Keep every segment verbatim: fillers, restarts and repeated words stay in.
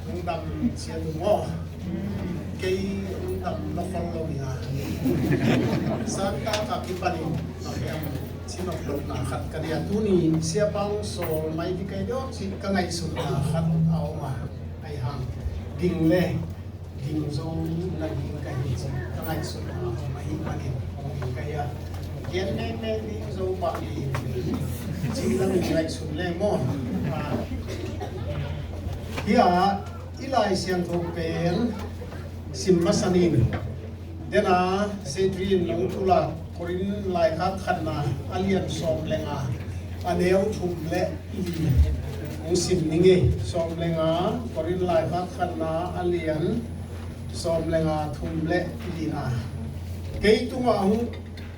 Lungdam sia tu maw? Kei lungdam na khol lo nia. Santa ka kipanin, okay, am, sinop lo na khat ka nia. Tuni Sia Pau Sawl mai di kai dok ci ka ngaihsutna khat a om a. Ai hang. Ding le ding zo na ding ka hi ci ka ngaihsutna a om a hi manin. Ong ding ka hi a. Kian meng meng ding zo pa ding. Ci na min ngaihsut le maw? Ah. Hi a. I Lai Siangtho pen sim masa ning. Dena Setrin nong tula Korin laikhak khatna a lian sawm le nga a neu thum le li. Hong sim ning e. Sawm le nga, Korin laikhak khatna a lian sawm le nga, thum le lina. Kei tungah hong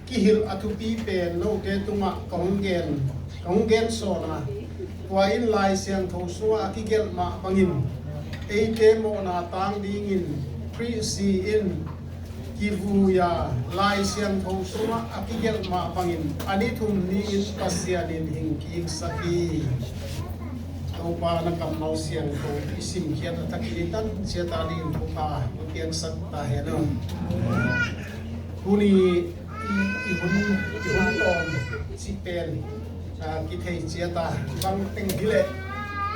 kihilh a thupi pen note tungah ka hong gen, ka hong gen sawn a. Tua in Lai Siangtho sungah a kigelh mah bangin eite mawhna tang dingin Khrih si in kivui a, Lai Siangtho sungah a kigelh mah bangin a ni thum ni-in Pasian in hing kiksak hi. Topa na kammal siangtho i simkhiat a takin i tan ciat a dingin thupha hong piaksak ta hen aw. Tuni i, i hun, i hun tawm cih pen, ah, kithei ciat a, bang teng hileh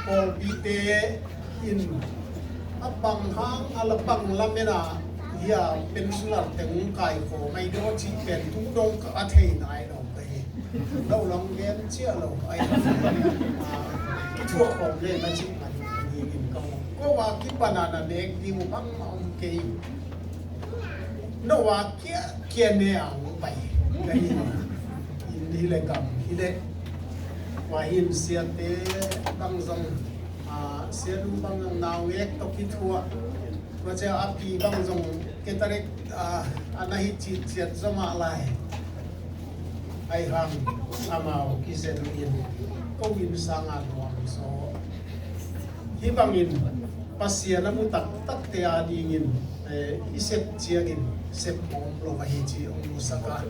pawlpite in a bang hang a la bang lamen a hi a, pensioner teng kaikhawm ahi daw cih pen tu dong ka a thei nai lo ka hi. Lo lam gen cia lo ai. Ah, kithuah khawm le na cih man hi in ka hong ko a kipan a na nek ding uh bang a om kei. No a kia, kia ne a hong pai. Ka hi in hi le kam hi le. Wa hin siate bang zong, ah, sianu bang zong nau ngek tawh kithuah. Tua cia a pi bang zong cataract, ah, a na hi citciat zomah lai. Ai hang amau kizen in ko in sanga nuam zaw. Hih bangin Pasian a mu taktakte a dingin, eh, i sep ciangin sep mawm lo ahi ci hong musak a,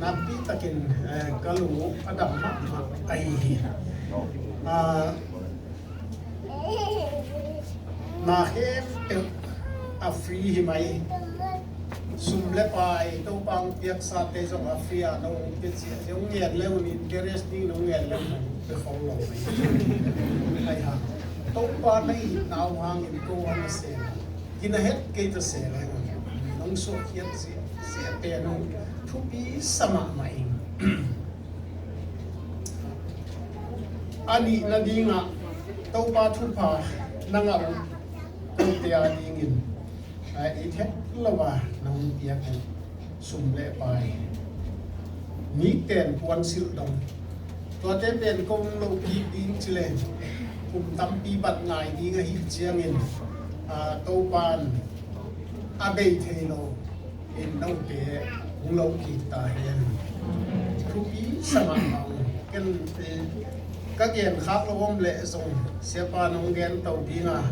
nakpi takin, eh, ka lung uh a dam mahmah ahi hi. Ah, na khempeuh a free hi mai. Sum le pai Topa hong piaksate zong a free a na hong pia cia. Hong ngen le un interest ding na hong ngen le un hong pia khol lo mai. Ai ha. Topa na itna uh hangin ko hong a seng. Kina het kei ta seng le un. Nong suak khiat cia, cia pen hong thupi sa mahmah ing. A nihna dingah Topa thupha na ngah uh kote a dingin, a, i thek lo a na hong piak uh sum le pai. Mikten puansilh dong. Tuate pen ko hong lo kik ding ci le kum tampi bat ngai ding ahih ciangin, a, Topan a bei thei lo in note hong lo kik ta hen. Thupi sa mahmah ung. Ken, eh, ka gen khak lo om leh zong siapa nong gen to ding a,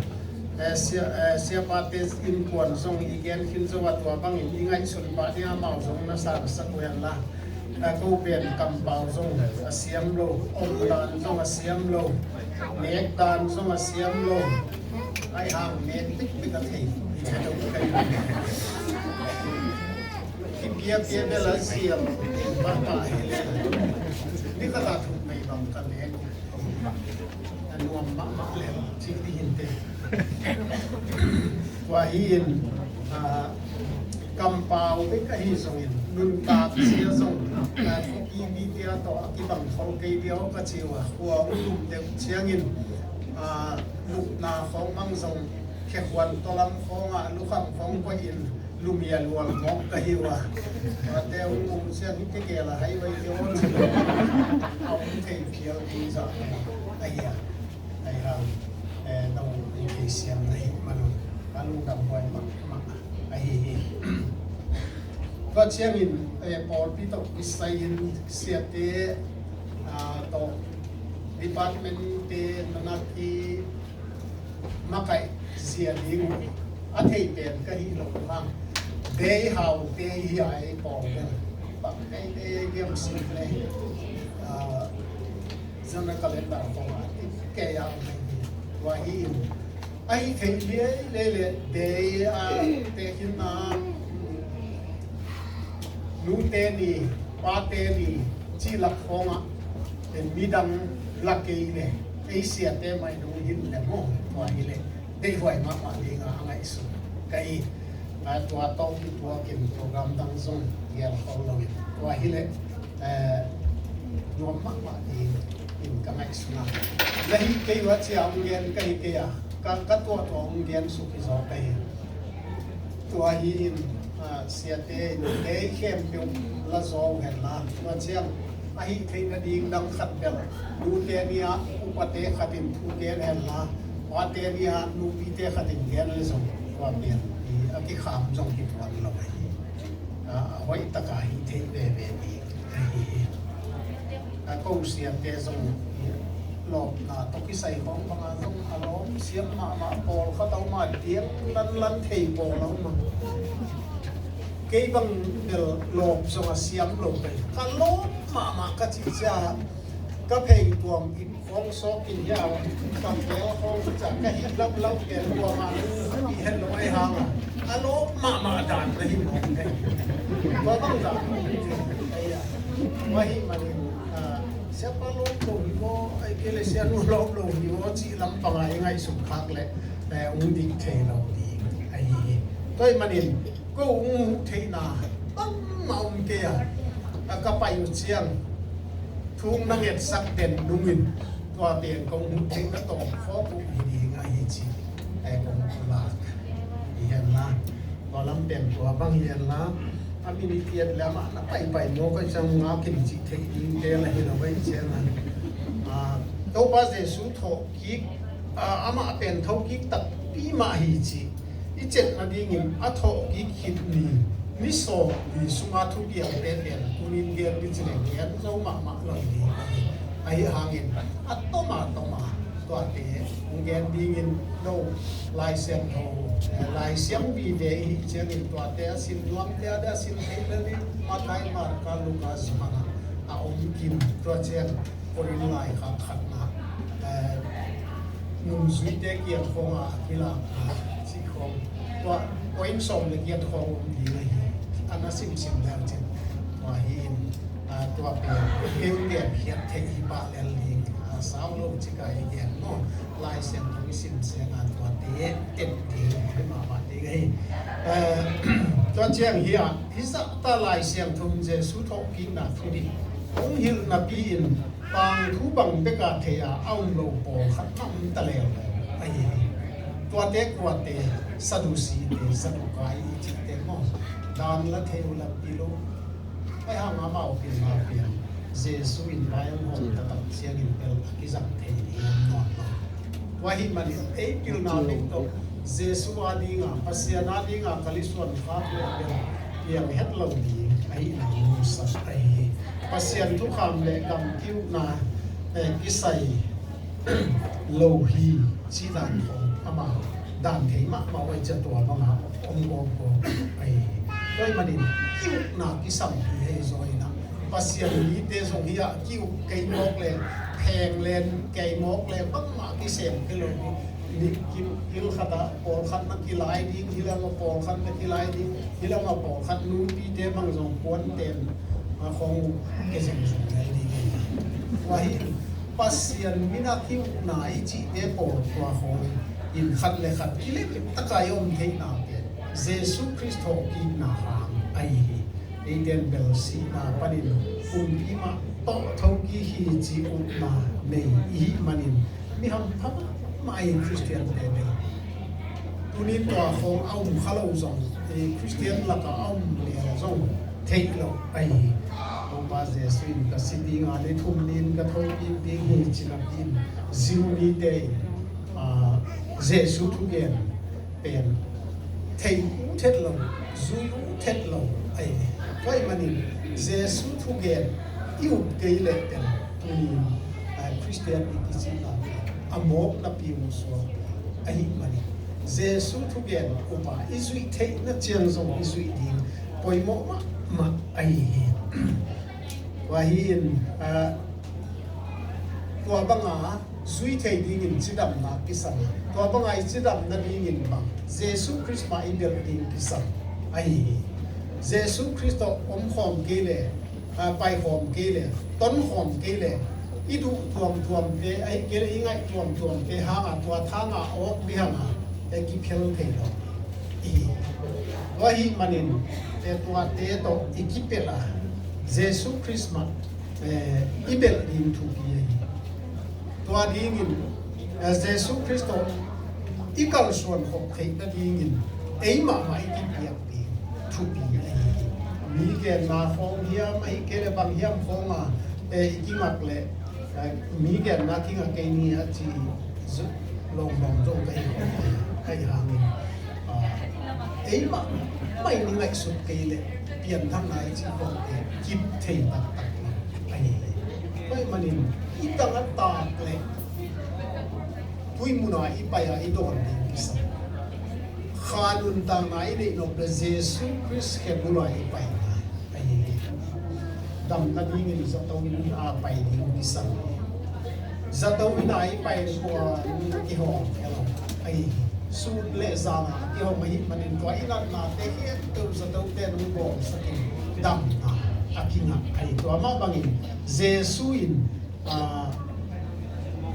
eh, sia, eh, siapate innkuan zong i gen khin zo a, tua bangin i ngaihsun pah ding a, amau zong na sansak uh hen la. Eh, ko pen kampau zong a siam lo, omdan zong a siam lo, nekdan zong a siam lo. Ai hang nek pikpik a thei. Kipiapia bel a siam pahpah hi le. Ni ka ta thuk mei bang ka nek. A nuam mahmah le cih ding hi te. Tua hi in, ah, kampau bek ahi zongin, nuntak sia zong, ah, Kuki mite tawh a kibang khol kei diau ka ci uh a, khua hong lum deuh ciangin, ah, lupna khawng mang zong, khekhuan tawlam khawngah lukham khawng koihin, lumia lual mawk ka hi uh a. Tuate hong um ciang hi tegel a hai vai te aw ci. A hong thei phial ding zah ahi a. Ahi hang, eh, nong i thei siam na hi man un. A lungdam huai mahmah ahi hi. Tua ciangin, eh, pawlpi tawh kisai in siate, ah, tawh department te na nak hi makaih zia ding uh a thei pen ka hi lo hang. Dei hau te hi a ei pawl pen. Bang kei te giam sim le. Ah, zana calendar kong a ti kei a om hi. Tua hi in. Ahi thei liailiai le dei a, tehkhinna, nute ni, pate ni cih lak khawngah midang la kei le ei siate mah i dong hin le maw, tua hi le deihhuai mahmah ding a, a ngaihsun ka hi. A, tua tawh kituakin program dang zong gel khol loin tua hi le, eh, nuam mahmah ding in ka ngaihsun a. Na hih kei uh a, cia hong gen ka hi kei a, ka, ka tuahtuah hong gen suk hi zaw ka hi. Tua hi in, ah, siate in kei khempeuh la zaw uh hen la, tua ciang a hih theih nading dang khat bel, nute ni-ah upate khat in thu gen hen la, pate ni-ah nupite khat in gen le zong tua pen hi a, kikham zong hi tuan lo hi. Ah, a hoih taka hih theih veve ding ahi hi. A, ko siate zong lawpna tawh kisai khawng banga zong a lawm siam mahmah, pawlkhat a om a, diang lanlan thei pawl a om a. Kei bang bel lawp zong a siam lo kei. Ka lawp mahmah ka cih cia ka phei tuam ip khawng sawk in hia, ka pel khawng cia ka hih lamlam pen tuam a, i hen lo ai hang a. A lawp mahmah dan na hi mawk kei. Tua bang dan. Tua hi manin, ah, siapa lawp lo hi maw, ai kei le sianu lawp lo hi maw cih lampang a i ngaihsut khak le, eh, ung dik thei lo ding ahi hi. Tua hi manin ko ung huh theihna bangmah om kei a, a ka pai uh ciang thung na ngetsak den nungin tua pen kong huh theihna tawm khawk uh hi ding ahi ci. Ai kong lak hi hen la. Tua lam pen tua bang hi hen la, a min i piat le amah na paipai maw, koi ciang ngak in cih theih dingte la hi lo, vai ciang a. Ah, Topa Jesu thawhkik, ah, amah pen thokik takpi mah hi cih i cetna dingin a thawhkik khit ni, ni sawm ni sunga thupialte pen tunin gen ni ci leng gen zo mahmah lo ding ahi. Ahi hangin a tawm a tawm a tuate hong gen dingin lo, Lai Siangtho, eh, Lai Siangpi ve i hih ciangin tuate a sin nuamte a, a sin thei lel in Matthai, Marka, Luka, Johan a om kim, tua ciang Korin laikhak khatna, eh, nungzuite kiang khawng a kilakna cih khawng, tua point sawm le giat khawng om ding ahi. A na simsim leu cin tua hi in, ah, tua pen kei gen khiat theih hi pah lel ding, ah, sau lo cika i gen maw. Lai Siangtho i sim seng a tuate et ding hi mahmah ding ahi. Eh, tua ciang hi a, hi zahta Lai Siangtho in Jesu thawhkikna thudik hong hilh napi-in tangthu bang beka thei a, a um lo pawlkhat na om ta leuleu ahi hi. Tuate kuate, Sadusite, Sadukai i cihte maw. Dan la thei uh, la pil uh. Ai hang amau pilna pian Jesu in vai hong hawm taktak ciangin bel a kizang thei ding om nawn lo. Tua hi manin ei pilna bek tawh Jesu a dinga, Pasian a dinga ka lisuan khak leh bel piang het lo ding ahihna nuamsa ahi hi. Pasian thukham le gam ki-ukna, eh, kisai lo hi cih dan khawng ama dan thei mahmah uh ai cia, tua banga om gawp gawp ahi hi. Tua hi manin ki-ukna kisam hi hei zaw in a, Pasian mite zong hi a, ki-uk kei mawk le, pheng len kei mawk le, bangmah kisem kei lo. Ni, ki, kil khat ah pawlkhat na kilai ding, hi lam ah pawlkhat na kilai ding, hi lam ah pawlkhat nupite bang zong puanten a khawng uh ke zengzung ngai ding hi. Tua hi Pasian min a ki-ukna i cihte pawl tua khawng in khat le khat kilem taka i om theihna pen Jesu Khrist thawhkikna hang ahi hi. Eiten bel sihna panin pumpi mah tawh thokik hi ci upna nei i hih manin mi hampha mahmah i Khristiante bel tuni tua khawng a um kha lo zong, i Khristian lakah a um lel zong theih loh ahi hi. Topa Jesu in ka si dinga ni thum ni-in ka thokik ding hi ci napi-in Jew mite in, ah, Jesu thugen pen thei uh thet lo, zui uh thet lo ahi hi. Tua ahih manin Jesu thugen i up kei leh pen tuni-in, ah, Khristian i kicihna a mawk napi musuak ahih manin Jesu thugen upa i zuih theihna ciang zong i zuih ding poimawh mahmah ahi hi. Tua hi-in, ah, tua banga zui thei dingin cidamna kisam. Tua banga i cidam nadingin bang Jesu Khrist mah i belh ding kisam ahi hi. Jesu Khrist tawh omkhawm kei le, a, paikhawm kei le, tonkhawm kei le, i duh tuamtuamte, ahi kei le i ngaih tuamtuamte hanga tua thanga awk dihanga e kiphel thei lo ihi. Tua ahih manin e tuate tawh i kipelh a Jesu Khrist mah e i belh ding thupi ahi. Tua dingin e Jesu Khrist tawh i kalsuan khop theih nadingin eimahmah i kipiak ding thupi ahi hi. Mi genna khawng hiam ahi kei le bang hiam khawnga e i kingak le, e, mi genna kingak kei ni a ci lawmlawm zong ka hi khawng ahi hangin, a, eimahmah i ngaihsut kei le pianthakna i ci khawngte kip thei taktak ahi hi. Tua ahih manin i tang a tak le tui muna i pai a i dawn ding kisam. Kha nuntakna i neih nop le Jesu Khrist khe bula i paina ahi hi. Dam nadingin zato in a pai ding kisam. Zato in a i pai le kua kihawm helo ahi hi. Sut le zana kihawm ahih manin tua i natnate khempeuh zatote nung bawlsakin damna a kingah ahi. Tua mah bangin Jesu in a,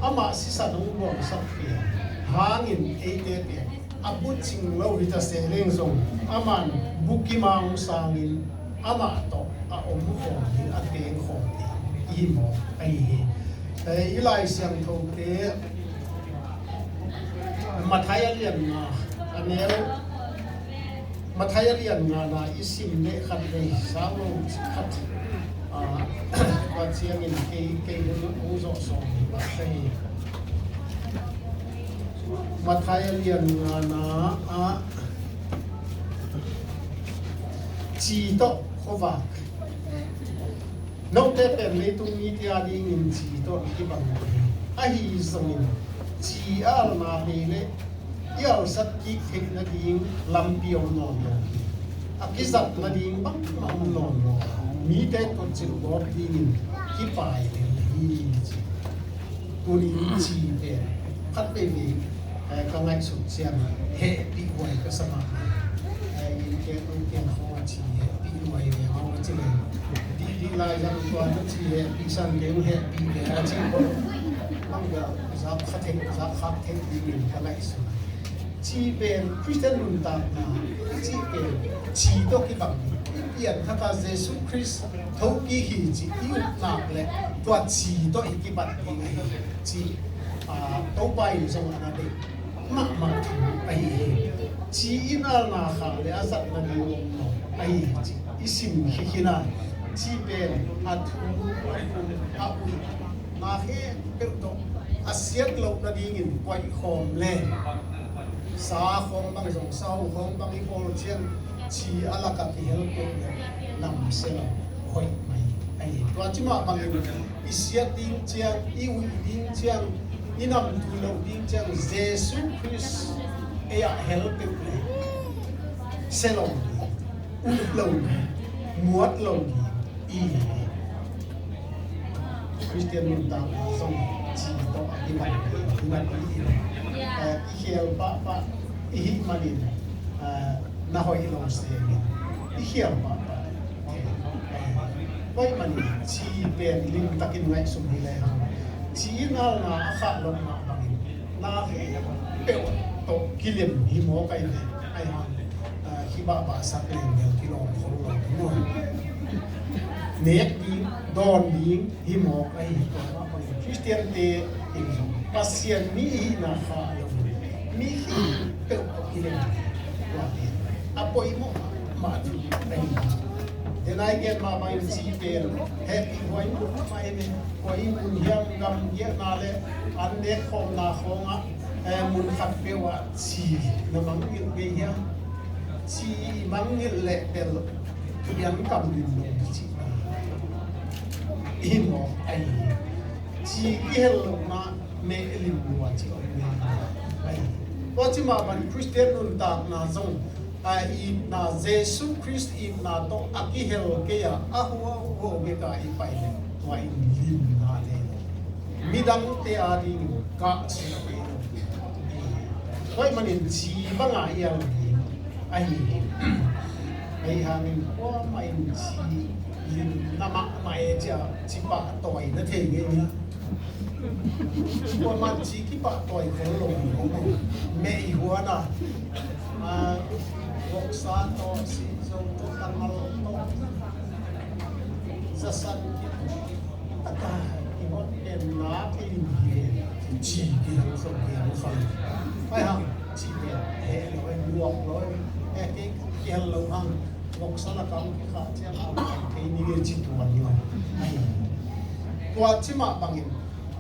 amah sisan hong buangsak pen hangin eite pen a bucing lo hi ta se leng zong, aman bukim a hong sangin amah tawh a omkhawm ding a tengkhawm ding i hi mawk ahi hi. E, i Lai Siangthote Matthai a lian nga a neu Matthai a lian ngana i sim leh khat vei sau lo khat, a, tua ciangin kei, kei hun hong zawh sawm hi bak ka hi. Matthai a lian ngana ah ci tawh khuavak. Note pen leitung mite adingin ci tawh kibang hi. Ahi zongin ci a alna bei leh i alsak kik theih nading lampi om nawn lo hi. A kizat nading bangmah om nawn lo. Mite tawh cilh gawp dingin kipai lel hi ci. Tuni ci pen khat veivei, eh, ka ngaihsut ciang hehpih huai ka sa mahmah. Eh, inn keng ong keng khawng a ci hehpih huai ve hau a ci leng. Dihdih lai zang tua na ci hehpih san keng hehpih ve a ci ko. Mang bel zak kha thei, zak khak thei dingin ka ngaihsut. Ci pen Khristian nuntakna i cih pen ci tawh kibang hi. I pianthaka Jesu Khrist thokik hi cih i upna le tua ci tawh i kibat ding ahi cih, a, Topa in zong a na deih mahmah thu ahi hi. Ci in alna khah le a zatna ding om lo ahi hi cih i sim khikhin a, ci pen a thu a uih na khempeuh tawh a siat loh nadingin koih khawm le sa khawng bang zong, sa ho khawng bang i bawl ciang ci a lakah kihel peuh le lam sia lo hoih mai ahi. Tua ci mah bangin i siat ding ciang, i uih ding ciang, i namtui loh ding ciang Jesu Khrist ei ah hel peuh le sia lo ding, uih lo ding, muat lo ding i hi. Khristian nuntakna zong ci tawh a kibat hi napi in, eh, i khel pahpah i hih manin, eh, na hoih lo sengin i khel pahpah. Hoih manin ci pen limtakin ngaihsun hi lehang ci nalna a khah loh mah bangin na khempeuh tawh kilem hi mawk ahi ve. Ahi hang, ah, khibahbahsak leng bel kilawm khol lo ding maw? Nek ding, dawn ding hi mawk ahi hi. Tua mah bangin Khristiante in zong Pasian mi ihihna khah lo mi khempeuh tawh kilem tua hi a poimawh mahmah thu ahi hi. Denai gen mahmah in ci pen hehpih huai mahmah hi ve. Kua i mun hiam gam giahna le an nek khawmna khawngah, eh, mun khat peuh ah ci na mangngilh ngei hiam? Ci i mangngilh leh bel piankam lim lo na cihna hi mawk ahi hi. Ci kihel lohna meh lim lua ci om ngei ahi hi. Tua ci mah bang Khristian nuntakna zong a itna, Jesu Khrist itna tawh a kihel kei a, a huauhuau bek a i pai leh tua in limna nei lo. Midangte adingin Ka suk kei lo. Tua ahih manin ci banga i al ding ahi hi. Ahi hangin kuamah in ci limna mahmah e ci-a ci pahtawi na thei ngei nia. Kuamah ci kipahtawi khol lo. Meh i huan a, voksa tawh, sizo tawh, tangal tawh, zasan kip taka i hot pen na kei lim hi le ci kihel zo kihel zo. Pai hang ci pen heh lo, luak lo, eh, kei kihel lo hang. Voksa lakah kikhah ciang a kei ni ci tuan lo. Tua ci mah bangin,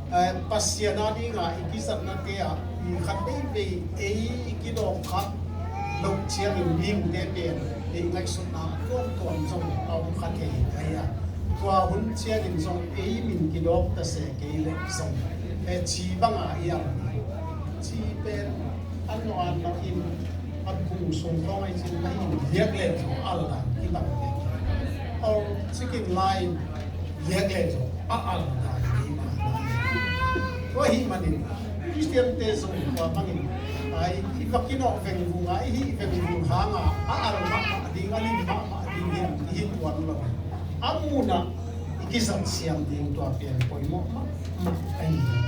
eh, Pasian a dinga i kizatnate ah i khat veivei ei i kidawk kha loh ciangin mihingte pen ei ngaihsutna a tuamtuam zong a om kha thei ahi a. Tua hun ciangin zong ei min kidawk ta se kei leh zong, eh, ci banga i al ding. Ci pen an no an no in a kung sung khawng ahi cin na in liak le zong al dan kibang te. Or chicken line liak le zong a al dan hi mah. Tua ahih manin Khristiante zong tua bangin ai i va kinawh vengvung a i hih vengvung hanga a al mahmah ding a lim mahmah ding hi i hih tuan lo. A munah i kizat siam ding tua pen poimawh mahmah ahi hi.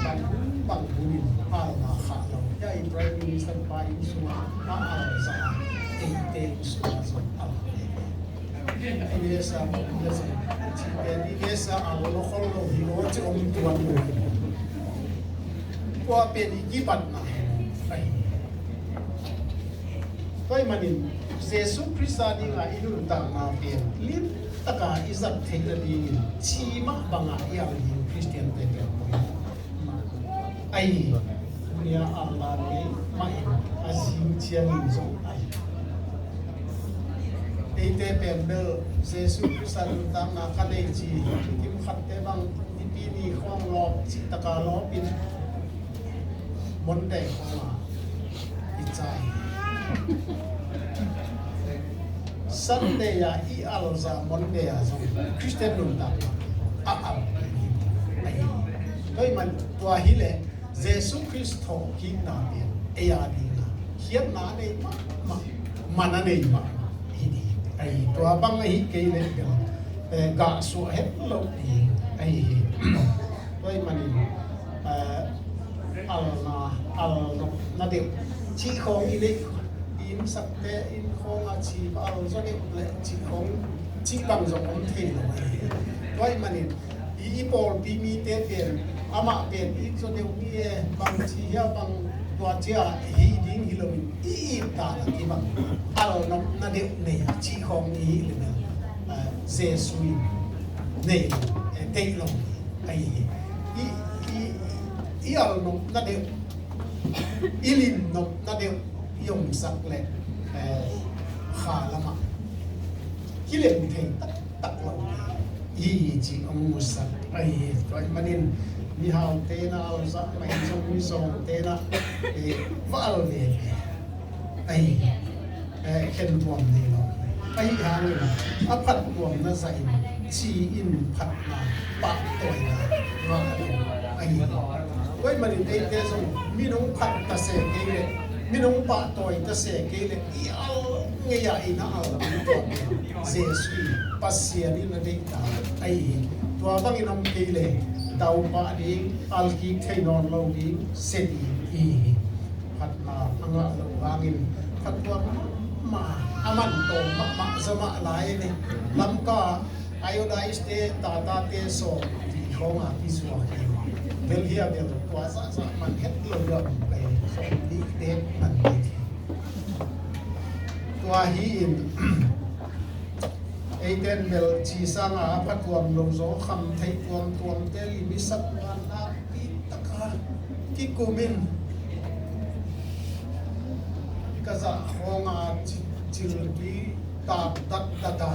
Bang hun bang hunin alna khah lo. Hia i Prime Minister pa inn sungah a alzah a, eite inn sungah zong al. Inesa bang inesa, ci pen inesa al lo khol lo hi lo ci om tuan lo. Tua pen i kibatna ahi. Tua ahih manin Jesu Khrist a dinga i nuntakna pen limtaka i zat theih nadingin ci mah banga i al ding Khristiante pen poimawh ahi hi. Nia al dan kei mah in a zing ciangin zong ahi. Eite pen bel Jesu Khrist a nuntakna ka nei ci kimkhatte bang Nipi ni khawng lawp cih taka lawpin Monday khawng a i cai. Sunday a i alzah Monday a zong Khristian nuntak a al ahi. Tua ahih man tua hileh Jesu Khrist thawhkikna pen ei a dingin khiatna a nei mahmah, man a nei mahmah hi ding ahi. Tua bang ahi kei leh bel, eh, gah suah het loh ding ahi hi. Tua ahih manin, eh, alna, al nopna deuh cih khawng i neih, i innsakte inn khawng a ci bang al zaw deuh leh cih khawng cih bang zong om thei lo ahi hi. Tua ahih manin i, i pawlpi mite pen amah pen it zaw deuh mi e, bang ci hia bang tua cia hih ding hi loin i it dan a kibang al nopna deuh nei cih khawng i hih leh bel, eh, Jesu in nei lo, eh, deih lo ahi hi. I, i, i al nopna deuh, i lim nopna deuh i omsak leh, eh, kha lamah kilem thei taktak lo hi cih hong musak ahi hi. Tua ahih manin mihaute na alzah mah in zong mizawngte na, eh, va al veve ahi hi. Eh, khentuam nei lo ahi hangin a phattuamna zahin ci-in phatna pahtawina ngah lo ahi hi. Tua ahih manin eite zong minung phat ta se kei leh, minung pahtawi ta se kei leh i al ngei-ah i na al ding tua pen Jesu in, Pasian in a deihdan ahi hi. Tua bangin om kei leh daupah ding, alkik thei nawn lo ding, sia ding i hi hi. Phatna a ngah loh hangin phattuam mahmah, a man tawm mahmah zaw mah lai hi. Lamka iodine te, Tata te sawm nih khawng a kizuak hi. Delhi a bel tua zahzah man het lo deuh a om kei, sawm nih te man hi. Tua hi-in eiten bel ci sanga a phattuam lo zaw, kham theih tuamtuamte, lim i sak, nakpi taka kikum in ka zah khawng a ci-, cilpi tak tak tak a.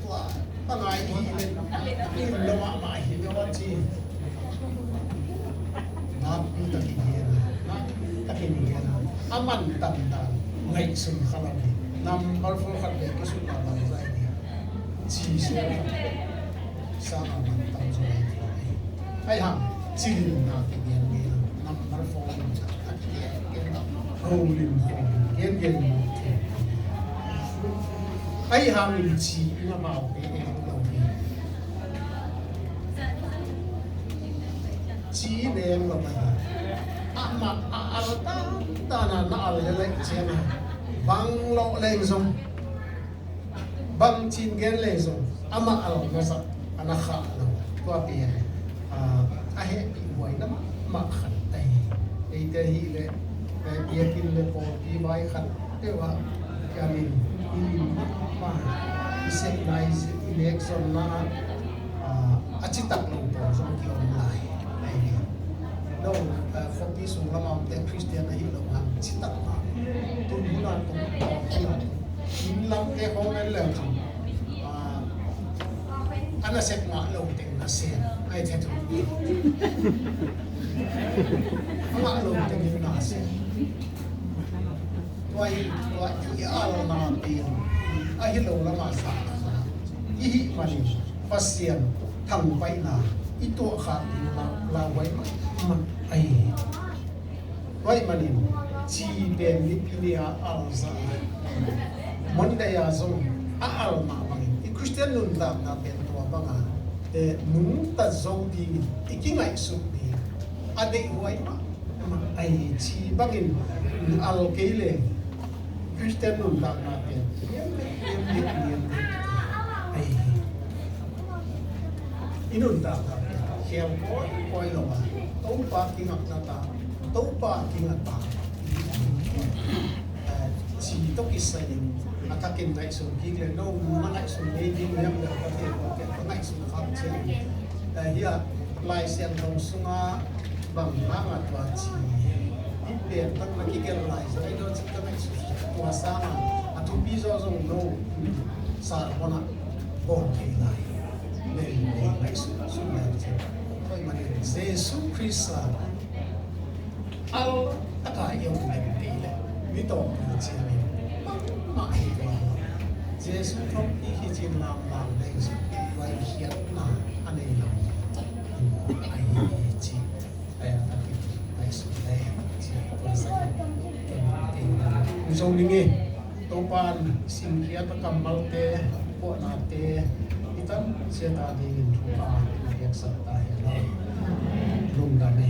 Tua bang a i hih leh lim lo mahmah hi lo a ci. Nakpi takin hi a, nakpi takin hi a, a man tantan ngaihsun kha lo hi. Number four khat bek ka sut a bang zah hi a, ci sung sang a man tam zaw hi. Ahi hang cilimna kigen ngei lo, number four in a kigen ngei lo, holim holim gen gen ngei lo. Ahi hangin ci in amau pe eng lo hi. Ci in eng lo hi. Amah a al tantan a na al le laih ciang a bang lawh leng zong, bang cin gen leng zong amah al na zat a na khah lo. Tua pen a hehpih huaina mahmah khat ahi. Eite ahih leh biakinn le pawlpi vai khat peuh ah kiamin i lim mahmah, i sepna, i nek zonna ah a citak lo pawl zong kiom lai ahi. No, khuapi sung lamah omte Khristian ahi lo hang citak mah tun hun a tung tawk hi lo. Inn lamte khawng en leng cun a nasep ngah lo teng nasem ai the thu. A ngah lo teng in nasem. Tua hi, tua i alna pen ahi lo lamah sa a sa i hih manin Pasian thangpaihna i tuahkhak ding lauhuai mahmah ahi hi. Tua ahih manin ci pen nipi ni a alzah a, Monday a zong a al mah bangin i Khristian nuntakna pen tua banga nungta zo dingin i kingaihsut ding a deihhuai mah ahi. Ci bangin al kei leng Khristian nuntakna pen niam dek, niam dek, niam dek ahi hi. I nuntakna pen khel kawikawi lo a, Topa kingakna ta, Topa kinga ta. Ci tawh kisai in a thakin ngaihsun kik le no, na ngaihsun ngei ding niam le ka te ka ngaihsun khak ciang. Hia Lai Siangtho sunga bang hanga tua ci hi pen tak na kigelh lai zong ai daw cik ka ngaihsun. Tua sanga a thupi zaw zong no sar hona bawl thei lai. Nei nei ngaihsun sun lai cik. Tua ahih manin Jesu Khrist a al taka i om leng kei leh mi tawpna ciangin bangmah hi kei lo. Jesu thawhpi hi cin lamlam leng zong vai khiatna a nei lo ahi hi ci. Aya takin ngaihsun leng ci. Tua sa in ken kei na zo ning e. Topa'n simkhiat a kammalte, puahnate i tan siat a dingin thupha a piaksak ta hen la. Lungdam e.